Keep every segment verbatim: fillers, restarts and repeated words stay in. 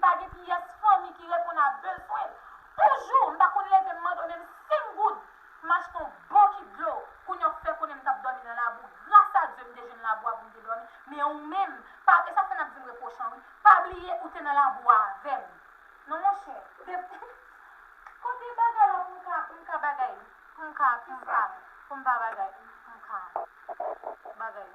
Pa gen pyès fanmi ki reponn a bezwen l. Yon jou, m pa konn leve m mande w menm senk goud pou m achte yon bokit dlo. Kounye a w fè konnen m t ap dòmi nan labou. Gras a Dye, m te jwenn labou a pou m te dòmi. Men ou menm, pa, e sa fè n ap di m repwochan, wi. Pa bliye ou te nan labou a avè m. Non, monchè. De, kote bagay la pou m ka, pou m ka bagay? Pou m ka, pou m ka, pou m pa bagay? Pou m ka bagay?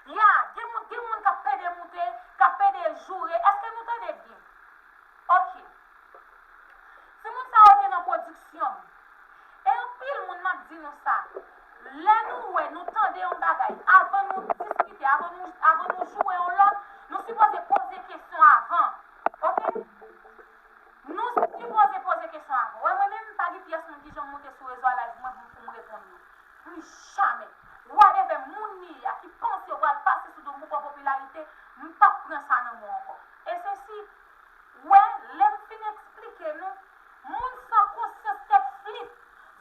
Ya, gen moun, gen moun k ap pede moute, k ap pede joure. Èske nou tande byen? Ok. Timoun sa yo te nan pwodiksyon m. E anpil moun, m ap di nou sa. Lè nou wè, nou tande yon bagay, avan nou diskite, avan nou, avan nou joure yon lòt, nou sipoze poze kesyon avan. Ok? Nou sipoze poze kesyon avan. Wè, mwen menm, pa gen pyès moun ki janm moute sou rezo a live mwen pou m, pou m reponn yo. Plis jamè. Whatever moun li ye a ki panse yo pral pase sou do m pou pran popilarite, m p ap pran sa nan men w ankò. E se si, wè, lè m fin eksplike nou, moun san konsyans tèt flit,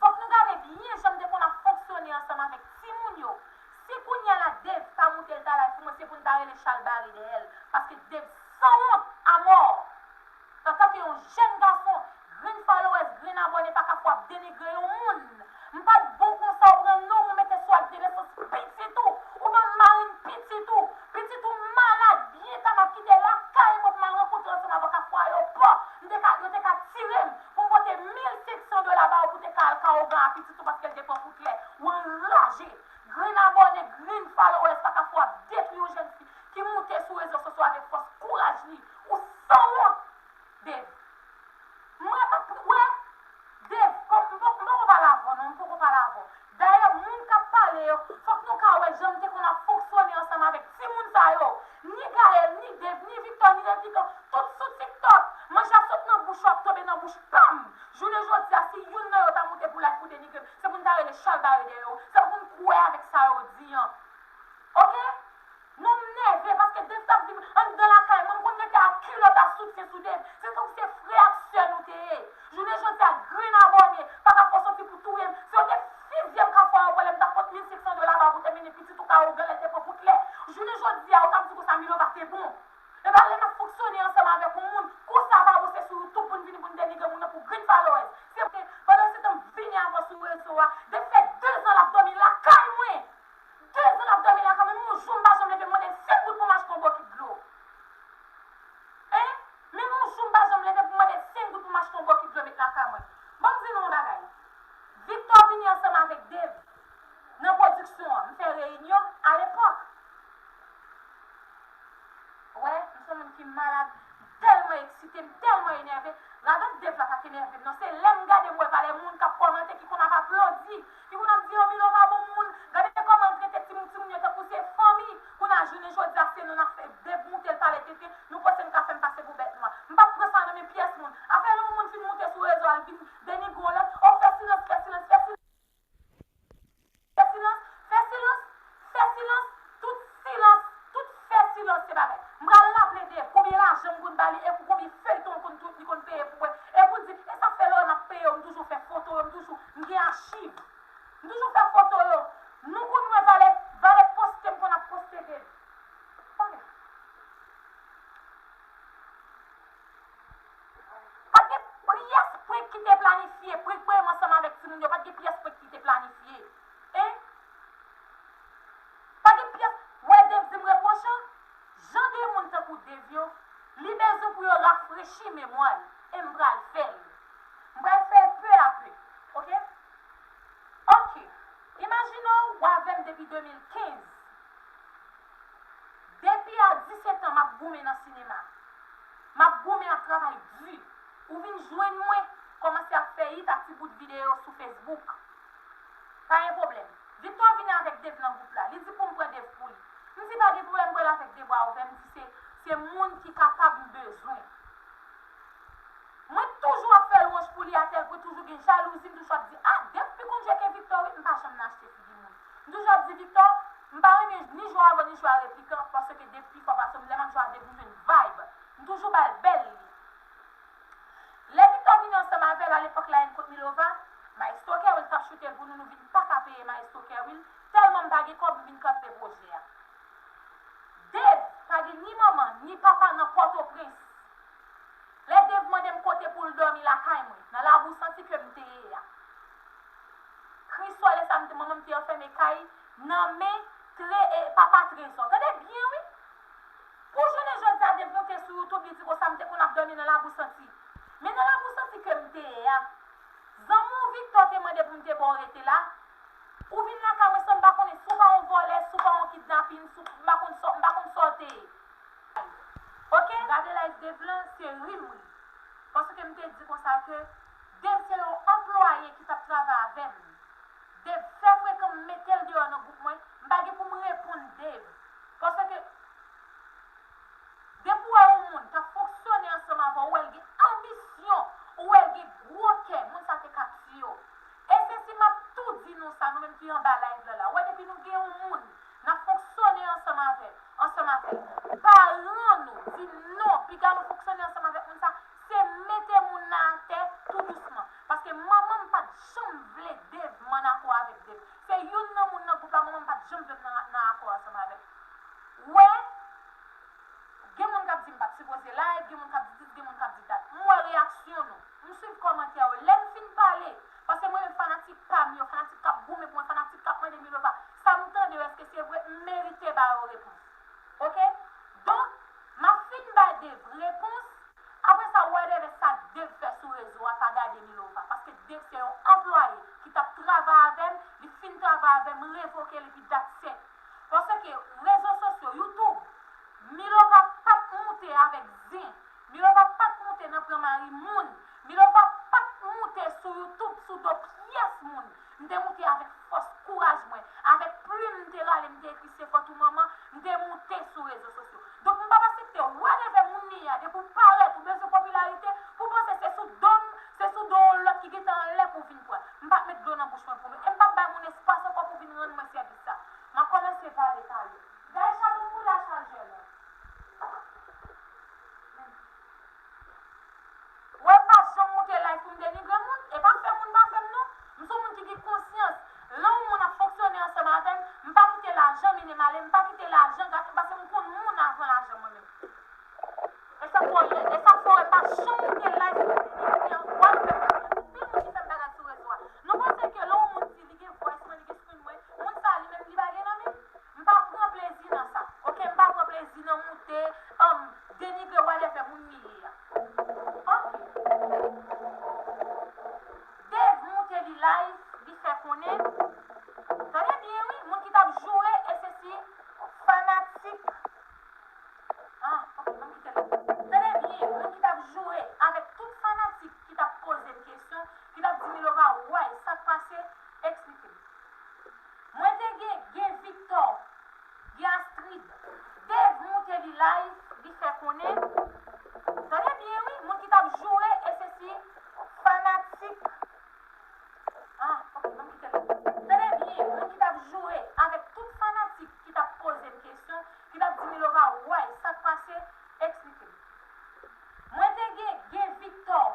fòk nou gade byen jan m te konn ap fonksyone ansanm avèk timoun yo. Si kounye a la Dave ta moute l ta live pou mwen, se pou n ta rele chalbari dèyè l, paske Dave sanwont amò. Antanke yon jèn gason, grenn followers, grenn abòne pa ka fè w ap denigre yon moun. M pa t bon konsa, w pran non m ou mete sou ak de nesans pitit ou, ou ban m marenn pitit ou. Pitit ou malad, byen ta m ap kite lakay mwen pou m al rankontre ansanm avè w ak afwa yo pò. M te ka, yo te ka tire m pou m pote mil senk san dola ba w pou te ka al ka ougan a pitit ou paske l te pran kout lè. Ou anraje. Grenn abòne, grenn followers pa ka fè w ap detwi yon jèn fi ki moute sou rezo sosyo avèk fòs kouraj li. Ou sanwont! Dave. Mwen, wè, Dave, kòm m poko, m poko pale avè w, non, m poko pale avè w. Dayè, moun k ap pale yo, fòk nou ka wè jan m te konn ap fonksyone ansanm avèk timoun sa yo. Ni Gaël, ni Dave, ni Victor, ni Replikan, tout sou TikTok. Manje ap sot nan bouch yo, ap tonbe nan bouch pa m. Jounen jodi a, si youn nan yo ta moute pou live pou denigre m, se pou n ta rele chalbari dèyè yo. Se pou n kwè avèk sa yo di an. Ok? Non, m nève paske Dave t ap di m anndan lakay mwen, m konn rete ak kilòt ak soutyen sou Dave. Se tankou se frè ak sè nou te ye. Jounen jodi a, grenn abòne pa ka fè w soti pou touye m. Si yo te fizye m ka fè yon pwoblèm, m t ap pot mil senk san dola ba w pou te mennen pitit ou ka ougan lè l te pran kout lè. Jounen jodi a, ou t ap di konsa Milova te bon. Epa lè n ap fonksyone ansanm avèk yon moun, konsa pa bon, se sou YouTube pou n vini pou n denigre moun nan pou grenn followers. Se pandan se tan m vini avè w sou rezo a, Dave fè dezan l ap dòmi lakay mwen. Dezan l ap dòmi lakay mwen, menm yon jou m pa janm leve m mande l senk goud pou m achte yon bokit dlo. Hein? Menm yon jou m pa janm leve pou m mande l senk goud pou m achte yon bokit dlo met lakay mwen. Ban m di nou yon bagay. Victor vini ansanm avèk Dave nan pwodiksyon an. M fè reyinyon alepòk. Wè, m se yon moun ki malad, m tèlman eksite, m tèlman enève. Radòt Dave la pa t enève m non. Se lè m gade m wè valè moun k ap kòmante, ki konn ap aplodi, ki konn ap di, "Oh, Milova bon moun, gade kòman l trete timoun, timoun yo tankou se fanmi." Kounye a, jounen jodi a, se nou n ap fè Dave moute l pale tenten, nou panse n ka fè m pase pou bèt nwa. M p ap pran sa nan men pyès moun. Afè lè yon moun fin moute sou rezo a, l vin denigre yon lòt, "Oh, fè silans, fè silans, fè silans." Fè silans, fè silans, fè silans, tout silans, tout fè silans se bagay. M pral raple Dave konbyen lajan m konn ba li e pou konbyen feyton l konn tou-, li konn peye pou mwen. E pou di, e sa fè lè w wè m ap peye yo, m toujou fè foto yo, m toujou, m gen achiv. M toujou fè foto yo. Nou konn wè valè, valè poste m konn ap poste Dave. Ok. Pa t gen pyès prank ki te planifye. Prank mwen menm ansanm avèk timoun yo, pa t gen pyès prank ki te planifye. Hein? Pa gen pyès. Wè Dave di m repwochan? Jan de moun tankou Dave yo, li bezwen pou yo rafrechi memwa l. E m pral fè l. M pral fè l pè a pè. Ok? Ok. Imajine w, w avè m depi de mil kenz. Depi a disèt an, m ap goumen nan sinema. M ap goumen, m ap travay di. Ou vin jwenn mwen, kòmanse ap fè it ak ti bout videyo sou Facebook. Pa gen pwoblèm. Victor vini avèk Dave nan gwoup la. Li di pou m pran Dave pou li. M di pa gen pwoblèm, m pral avèk de bra ouvè. M di se, se moun ki kapab m bezwen. Mwen toujou ap fè lwanj pou li atèl pwen toujou gen jalouzi, m toujou ap di, "Ah, Dave pi konn jwe ke Victor wi." M pa janm nan achte figi moun. M toujou ap di, "Victor, m pa renmen ni jwe avè w, ni jwe a Replikan, paske Dave pi fò pase w, m lè m ap jwe a Dave, m jwenn vibe." M toujou ba l bèl li. Lè Victor vini ansanm avè l, alepòk la, N kont Milova, Maestro Kerwil t ap choute l pou nou, nou vin pa ka peye Maestro Kerwil, Tèlman m pa gen kòb, m vin kanpe pwojè a. Dave pa gen ni manman, ni papa nan Pòtoprens. Lè Dave mande m kote pou l dòmi lakay mwen, nan Labou Santi ke m te ye a. Kriswè lè sa, m te, manman m te anfème kay nan men Tre, e, papa Trezò. Tande byen, wi! Pou jounen jodi a, Dave monte sou YouTube, li di konsa m te konn ap dòmi nan Labou Santi. Men nan Labou Santi ke m te ye a, zanmi w Victor te mande pou m te ba w rete la. Ou vin lakay mwen san m pa konnen si w pa yon vòlè, si w pa yon kidnapin, si w, m pa konn sa, m pa konn sa w te ye. Oke? Gade live Dave lan, se ri m ri. Paske m te di konsa ke Dave se yon anplwaye ki t ap travay avè m. Dave fè frekan m mete l deyò nan gwoup mwen, m pa gen pou m reponn Dave. Paske depi w wè yon moun k ap fonksyone ansanm avè w, ou wè l gen anbisyon, ou wè l gen gwo kè, moun sa te ka tiye w. E se si m ap tou di nou sa, nou menm ki anba live la la. Ou wè depi nou gen yon moun n ap fonksyone ansanm avè, ansanm avè paran nou, di non, piga nou fonksyone ansanm avèk moun sa, se mete moun nan atè tou dousman. Paske manman m pa t janm vle Dave, m annakò avèk Dave. Se youn nan moun nan gwoup la, manman m pa t janm vle m nan, nan akò ansanm avè l. Wè, gen moun k ap di m pa t sipoze live, gen moun k ap di dis, gen moun k ap di dat. M wè reyaksyon nou. M swiv kòmantè yo. Lè m fin pale, paske mwen menm fanatik pa m yo, fanatik k ap goumen pou mwen, fanatik k ap mande Milova, sa m tande yo, èske se vre? M merite ba yo repons. Oke? Donk, m ap fin bay Dave repons. Apre sa, whatever sa Dave fè sou rezo a, pa gade Milova. Paske Dave se yon anplwaye ki t ap travay avè m, li fin travay avè m, revoke l epi that's it. Paske rezo sosyo, YouTube, Milova pa t moute avèk zen. Milova pa t moute nan pran mari moun. Milova pa t moute sou YouTube sou do pyès moun. M te moute avèk fòs kouraj mwen, avèk plim m te rale, m te ekri se fòt ou manman, m te moute sou rezo sosyo. Donk m p ap aksepte whatever moun li ye a, depi w parèt, ou bezwen popilarite, pou w panse se sou do m, se sou do yon lòt ki gentan anlè pou w vin pran. M p ap met dlo nan bouch mwen pou nou. E m p ap bay moun espas ankò pou vin rann mwen sèvis sa. M ap kòmanse pale talè. Daisha, ban m boula chajè la. Mwen pa janm moute live pou m denigre moun, e pa fè moun pa fè m non. M se yon moun ki gen konsyans. Lè yon moun ap fonksyone ansanm avè m, m pa kite lajan mennen m ale, m pa kite lajan gate m, paske m konn moun avan lajan mwen menm. E sa k fè w, e sa k fè w wè m pa janm moute live pou m denigre yon wallpaper. Anpil moun ki fè m bagay sou rezo a. Nou panse ke lè yon moun di li gen voice mwen, li gen screen mwen, moun sa li menm li pa gen nan men? M pa pran plezi nan sa. Oke, m pa pran plezi nan moute, um, denigre whatever moun li ye a. Oke. Dave moute li live, li fè konnen. Tande byen wi, moun ki t ap joure, e se si fanatik. Ah, oke, ban m kite l. Tande byen, moun ki t ap joure avèk tout fanatik ki t ap poze m kesyon, ki t ap di Milova, why, sa k pase? Eksplike m. Mwen te gen, gen Victor, gen Astrid. Dave moute li live, li fè konnen. Tande byen wi, moun ki t ap joure, e se si fanatik. Ah, ok, ban m kite l. Tande byen, moun ki t ap joure avèk tout fanatik ki t ap poze m kesyon, ki t ap di Milova, why, sa k pase? Eksplike m. Mwen te gen, gen Victor,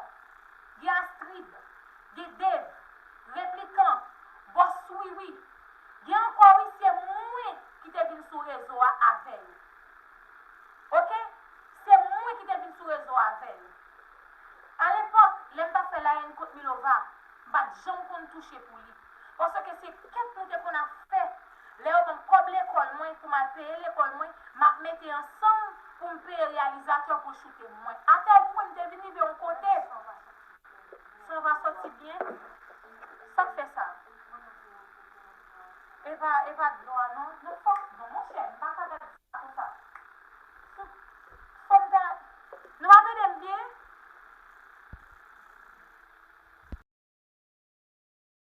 gen Astrid, gen Dave, Replikan, Bòs Wiwi. Gen ankò wi, se mwen ki te vin sou rezo a avè yo. Oke? Se mwen ki te vin sou rezo a avè yo. Alepòk, lè m t ap fè layèn kont Milova, m pa t janm konn touche pou li. Paske se kèt nou te konn ap fè. Lè yo ban m kòb lekòl mwen pou m al peye lekòl mwen, m ap mete ansanm pou m peye reyalizatè pou l choute m. Mwen, atèl pwen m te vin rive yon kote. San va soti byen. Sa k fè sa? E pa, e pa dlo a non. Non, fòk, non, monchè, m pa